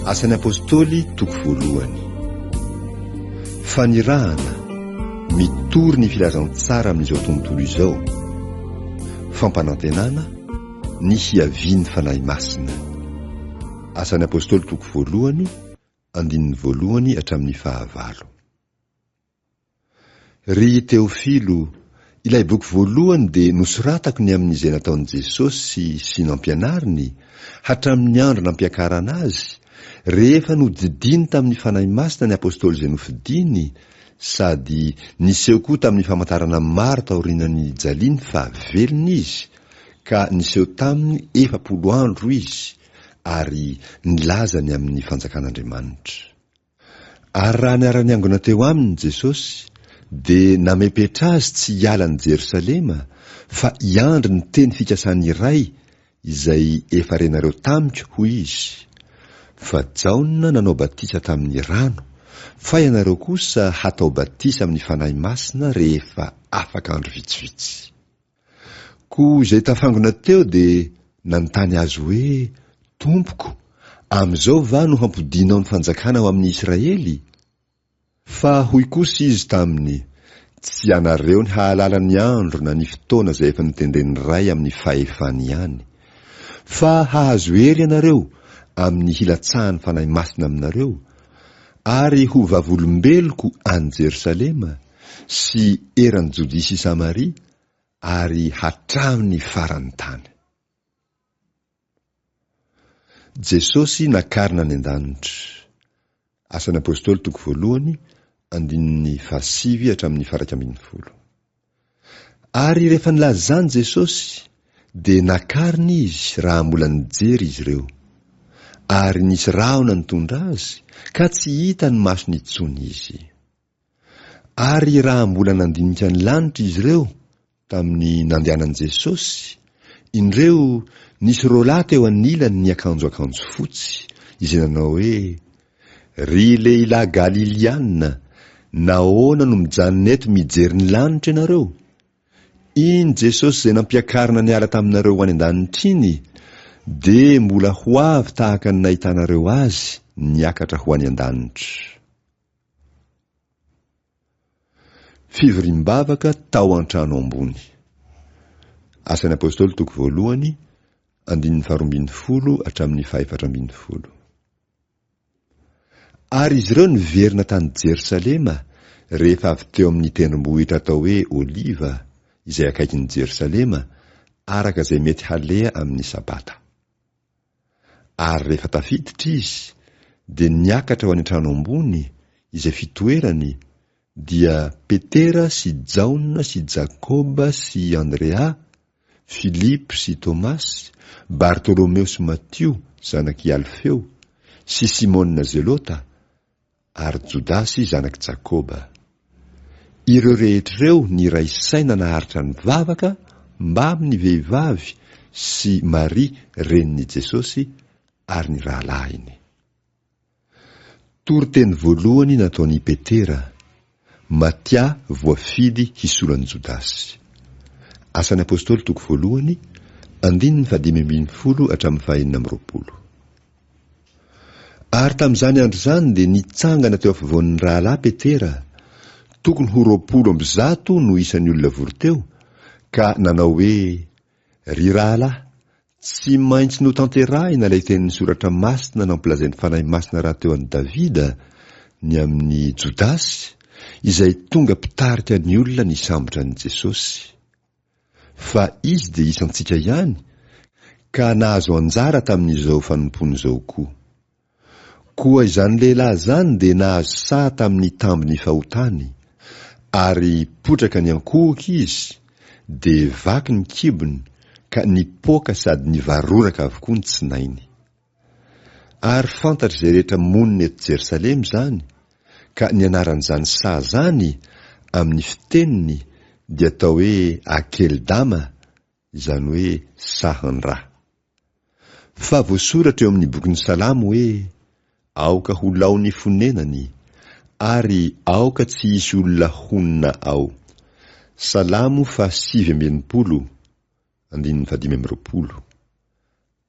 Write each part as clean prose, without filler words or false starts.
Asan'ny Apostoly toko voalohany. Fanirahana, mitory ny filazantsara amin'izao tontolo izao. Fampanantenana, ny hiavian'ny Fanahy Masina. Asan'ny Apostoly toko voalohany, andininy voalohany hatramin'ny fahavalo. Ry Teofilo, ilay boky voalohany dia nosoratako ny amin'izay nataon'i Jesosy sy nampianariny, hatramin'ny andro nampiakarana Azy, rehefa nodidiany tamin'ny Fanahy Masina ny apostoly izay nofidiny, sady niseho koa tamin'ny famantarana maro taorian'ny nijaliany fa velona Izy, ka niseho taminy 40 andro Izy, ary nilaza ny amin'ny fanjakan'Andriamanitra. Ary raha niara-niangona teo aminy Jesosy, dia namepetra azy tsy hiala an'i Jerosalema, fa hiandry ny teny fikasan'ny Ray izay efa renareo tamiko, hoy Izy. Fa Jaona nanao batisa tamin'ny rano, fa ianareo kosa hatao batisa amin'ny Fanahy Masina rehefa afaka andro vitsivitsy. Koa izay tafangona teo dia nanontany azy hoe, Tompoko, amin'izao va no hampodianao ny fanjakana ho amin'i Israely? Fa hoy kosa izy taminy, Tsy anareo ny hahalala ny andro na ny fotoana izay efa notendren'ny Ray amin'ny fahefany ihany. Fa hahazo hery ianareo amin'ny hilatsahan'ny Fanahy Masina aminareo, ary ho vavolombeloko any Jerosalema, sy eran'i Jodia sy Samaria ary hatramin'ny faran'ny tany. Jesosy nakarina any an-danitra. Asan'ny Apostoly toko voalohany, andininy fahasivy hatramin'ny faha-11. Ary rehefa nilaza izany Jesosy, dia nakarina Izy raha mbola nijery izy ireo. Ary nisy rahona nitondra Azy, ka tsy hita ny masony intsony Izy. Ary raha mbola nandinika ny lanitra izy ireo tamin'ny nandehanan'i Jesosy, indreo nisy roalahy teo anilany niakanjo akanjo fotsy, izay nanao hoe, Ry lehilahy Galiliana, nahoana no mijanona eto mijery ny lanitra ianareo? Iny Jesosy izay nampiakarina niala taminareo ho any an-danitra iny, dia mbola ho avy tahaka ny nahitanareo Azy niakatra ho any an-danitra. Fivoriam-bavaka tao an-trano ambony. Asan'ny Apostoly toko voalohany, andininy faharoambinifolo hatramin'ny fahaefatra ambinifolo. Ary izy ireo niverina tany Jerosalema rehefa avy teo amin'ny tendrombohitra atao hoe Oliva, izay akaikin'i Jerosalema, araka izay mety haleha amin'ny Sabata. Ary rehefa tafiditra izy, dia niakatra ho any an-trano ambony, izay fitoerany, dia Petera sy Jaona sy Jakoba sy Andrea, Filipo sy Tomasy, Bartolomeo sy Matio, zanak'i Alfeo, sy Simona Zelota, ary Jodasy zanak'i Jakoba. Ireo rehetra ireo niray saina naharitra nivavaka mbamin'ny vehivavy sy Maria renin'i Jesosy ary ny rahalahiny. Toriteny voalohany nataon'i Petera, Matia voafidy hisolo an'i Jodasy. Asan'ny Apostoly toko voalohany, andininy fahadimy ambinifolo hatramin'ny fahenina amby roapolo. Ary tamin'izany andro izany dia nitsangana teo afovoan'ny rahalahy Petera, tokony ho 120 no isan'ny olona vory teo, ka nanao hoe, Ry rahalahy, tsy maintsy notanterahina ilay tenin'ny Soratra Masina nampilazain'ny Fanahy Masina rahateo an'i Davida ny amin'i Jodasy, izay tonga mpitarika ny olona nisambotra an'i Jesosy. Fa izy dia isantsika ihany, ka nahazo anjara tamin'izao fanompoana izao koa. Koa izany lehilahy izany dia nahazo saha tamin'ny tambin'ny fahotany, ary potraka niankohoka izy, dia vaky ny kibony ka nipoaka sady nivaroraka avokoa ny tsinainy. Ary fantatr'izay rehetra monina eto Jerosalema izany, ka ny anaran'izany saha izany amin'ny fiteniny dia atao hoe Akeldama, izany hoe sahan-dra. Fa voasoratra eo amin'ny bokin'ny Salamo hoe, Aoka ho lao ny fonenany, ary aoka tsy hisy olona honina ao. Salamo faha 69, andininy faha-25.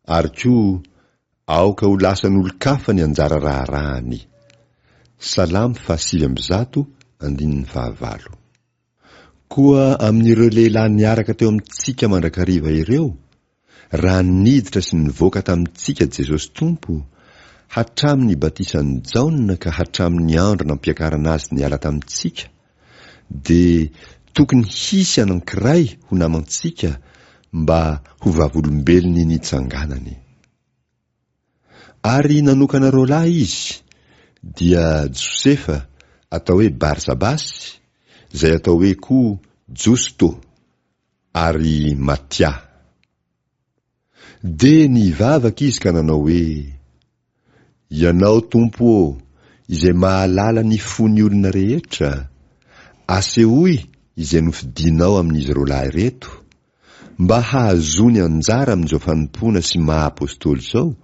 Ary koa, Aoka ho lasan'olon-kafa ny anjara raharahany. Salamo faha 109 andininy fahavalo. Koa amin'ireo lehilahy niaraka teo amintsika mandrakariva ireo, raha niditra sy nivoaka tamintsika Jesosy Tompo, hatramin'ny batisan'i Jaona ka hatramin'ny andro nampiakarana Azy niala tamintsika, dia tokony hisy anankiray ho namantsika mba ho vavolombelon'ny nitsanganany. Ary nanokana roalahy izy, dia Josefa, atao hoe Barsabasy, izay atao hoe koa Josto, ary Matia. Dia nivavaka izy ka nanao hoe, Ianao, Tompo ô, izay mahalala ny fon'ny olona rehetra, asehoy izay nofidinao amin'izy roalahy ireto, Mba hahazoany anjara amin'izao fanompoana sy maha apostoly izao,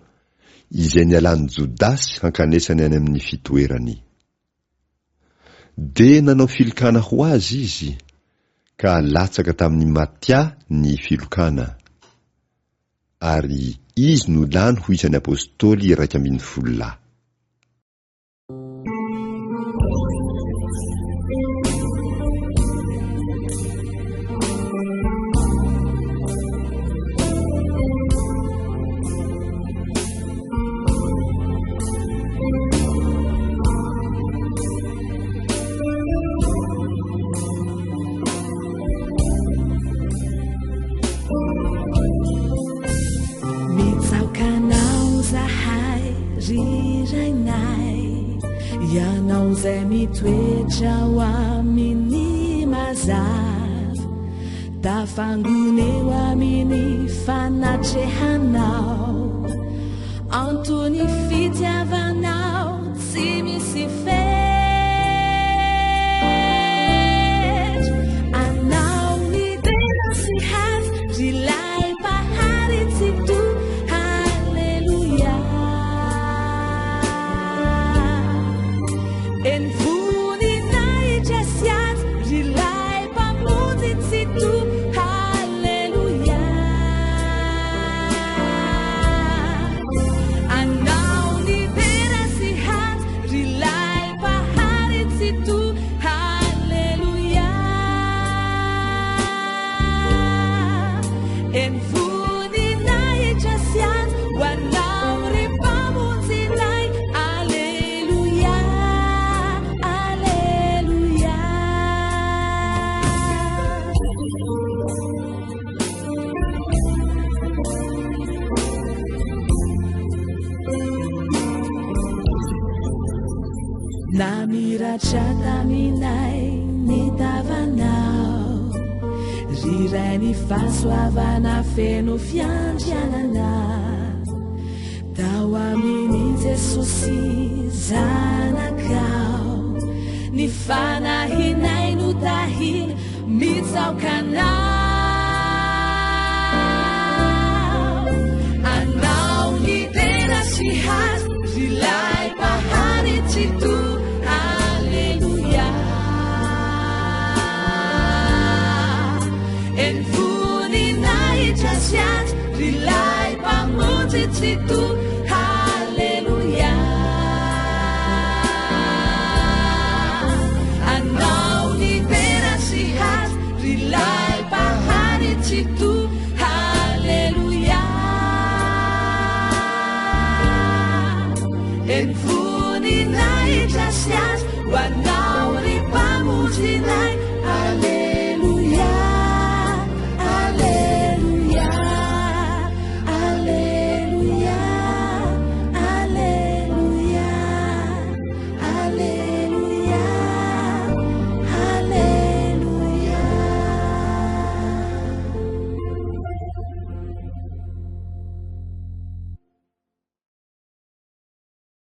izay nialan'i Jodasy hankanesany any amin'ny fitoerany. Dia nanao filokana ho azy izy, ka latsaka tamin'i Matia ny filokana, ary izy no lany ho isan'ny apostoly 11 lahy. Mitsaoka anao zahay ry Rainay, Ianao izay mitoetra ao amin'ny mazava, Tafangona eo amin'ny fanatrehanao, Antony fitiavanao tsy misy fetra. Anao ny dera sy haja ry lay Mpahary Tsitoha, Haleloia. Eny voninahitra sy haja ry lay Mpamonjy Tsitoha, Haleloia. Anao ny dera sy haja ry lay Mpahary Tsitoha, Haleloia. Eny voninahitra sy haja ho anao ry Mpamonjinay, Aleloia, Aleloia. Namiratra taminay ny tavanao, ry Ray ny fahasoavana feno fiandrianana. Tao amin'i Jesosy Zanakao, ny fanahinay no tahina mitsaoka Anao. Anao ny dera sy haja, ry lay Mpahary Tsitoha, Aleloia. Eny voninahitra sy haja, ry lay Mpamonjy Tsitoha, Aleloia. Anao ny dera sy haja, ry lay Mpahary Tsitoha, Aleloia. Eny voninahitra sy haja ho anao ry Mpamonjinay.